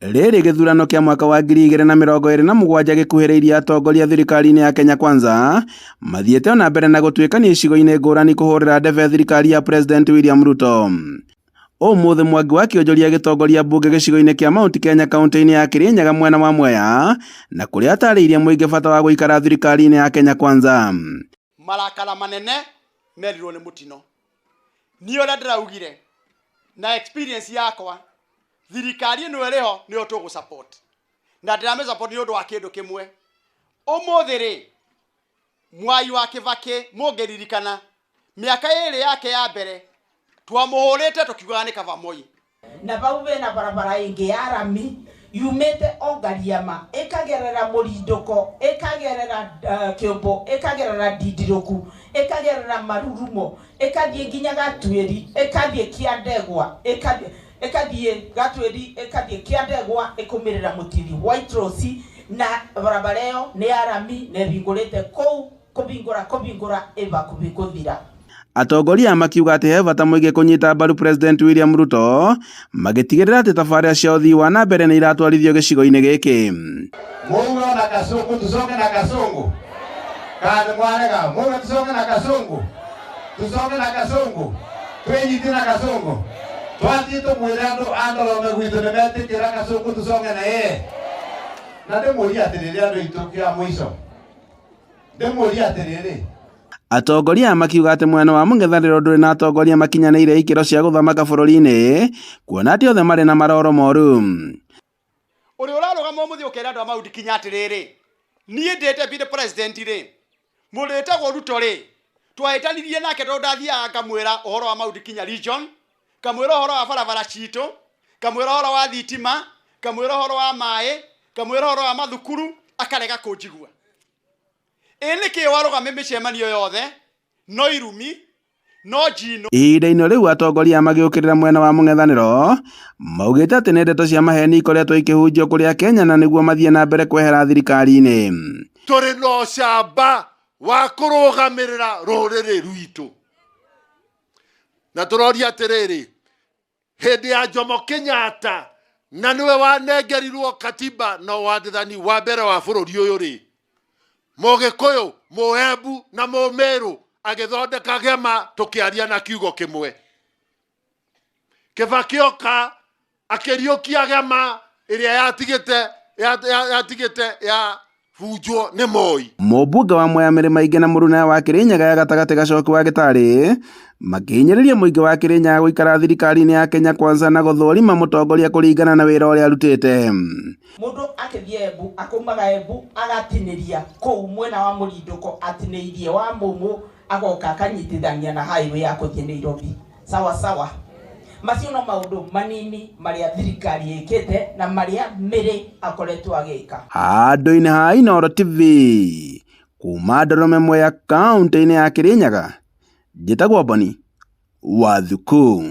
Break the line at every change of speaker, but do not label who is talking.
Rĩrĩ gĩthurano kĩa mwaka wa 2027 gĩkuhĩrĩirie, atongoria thirikari-inĩ ya Kenya Kwanza mathiĩte ona mbere na gũtuĩkania icigo-inĩ ngũrani kũhũrĩra ndebe thirikari ya President William Ruto. Ũmũthĩ Mwangi wa Kĩonjoria agĩtongoria mbunge gĩcigo-inĩ kĩa Mount Kenya kaunti-inĩ ya Kirinyaga mwena wa Mwea na kũrĩa atarĩirie mũingĩ bata wa gũikara thirikari-inĩ ya Kenya Kwanza.
Marakara manene merirwo nĩ mũtino. Niĩ ũrĩa ndĩraugire na experience yakwa, thirikari ĩno ĩrĩho nĩyo tũgũ support, na ndĩramĩ support nĩ ũndũ wa kĩndũ kĩmwe. Ũmũthĩ rĩ, Mwai wa Kĩbakĩ, mũngĩririkana mĩaka ĩrĩ yake ya mbere, twamũhũrĩte tũkiugaga nĩ kaba Moi.
Na vau vena barabara ĩngĩ ya rami yumĩte o Ngariama ĩkagerera Mũrindũko, ĩkagerera Kĩũmbũ, ĩkagerera Ndindirũku, ĩkagerera Marurumo, ĩkathiĩ nginya Gatuĩri, ĩkathiĩ Kĩandegwa, ĩkathiĩ ĩkathiĩ Gatuĩri, ĩkathiĩ Kĩandegwa, ĩkaumĩrĩra Mũtiri White Rose, na barabara ĩyo nĩ ya rami na ĩhingũrĩte kũu kũhingũra kũhingũra ĩ hakuhĩ gũthira.
Atongoria aya makiuga atĩ he bata mũingĩ kũnyita mbaru President William Ruto magĩtigĩrĩra atĩ tabarĩra cia ũthii wa na mbere nĩ iratwarithio gĩcigo-inĩ gĩkĩ.
Muuga na Kasungu, tucoke na Kasungu kana mwarega? Muuga tucoke na Kasungu, tucoke na Kasungu, twĩnyitie na Kasungu, twathiĩ tũmwĩre andũ a Ndorome gwitũ nĩ metĩkĩra Kasungu, tucoke na yeye. Na ndĩmũrie atĩrĩrĩ, andũ aitũ, kĩa mũico ndĩmũrie atĩrĩrĩ.
Atongoria aya makiuga atĩ mwena wa mũng'ethanĩro ndũrĩ na atongoria makinyanĩire ikĩro cia gũthamaka bũrũri-inĩ, kuona atĩ othe marĩ na maroro moru.
Ũrĩa ũrarũgama ũmũthĩ ũkera andũ a Mount Kenya atĩrĩrĩ, niĩ ndĩ deputy president rĩ, mũndũ wĩtagwo Ruto rĩ, twahĩtanirie nake tondũ ndathiaga ngamwĩra ũhoro wa Mount Kenya region, ngamwĩra ũhoro wa barabara citũ, ngamwĩra ũhoro wa thitima, ngamwĩra ũhoro wa maĩ, ngamwĩra ũhoro wa mathukuru, akarega kũnjigua. Ĩ nĩkĩ warũgama mĩcemanio yothe no irumi no njino?
Ihinda-inĩ rĩu atongoria magĩũkĩrĩra mwena wa mũng'ethanĩro maugĩte atĩ nĩ ndeto cia maheni ikoretwo ikĩhunjio kũrĩ Akenya na nĩguo mathiĩ na mbere kwehera thirikari-inĩ.
Tũrĩ na ũcamba wa kũrũgamĩrĩra rũrĩrĩ rwitũ, na tũroria atĩrĩrĩ, hĩndĩ ya Jomo Kenyatta, na nĩwe wanengerirwo katiba na wathani wa mbere wa bũrũri ũyũ rĩ, Mũgĩkũyũ, Mũembu na Mũmĩrũ agĩthondeka gema tũkĩaria na kiugo kĩmwe. Kĩbakĩ oka akĩriũkia gema ĩrĩa yatigĩte yatigĩte ya bunjwo nĩ Moi.
Mũmbunge wa Mwea Mĩrĩma Ingĩ na mũruna wa Kĩrĩnyaga ya gatagatĩ Gacoki wa Gĩtarĩ makĩhinyĩrĩria mũingĩ wa Kĩrĩnyaga gũikara thirikari-inĩ ya Kenya Kwanza na gũthũrima mũtongoria kũringana na wĩra ũrĩa arutĩte.
Mũndũ akĩthiĩ Embu, akaumaga Embu agatinĩria kũu mwena wa Mũrindũko, atinĩirie wa Mũmũ, agoka akanyitithania na highway ya kũthiĩ Nairobi. Sawa sawa. Macio no maũndũ manini marĩa thirikari ĩkĩte na marĩa Mĩrĩ akoretwo agĩka.
Handũ-inĩ ha Inooro TV, kuma Ndorome Mwea kaũntĩ-inĩ ya Kĩrĩnyaga, njĩtagwo Boni Wathuku.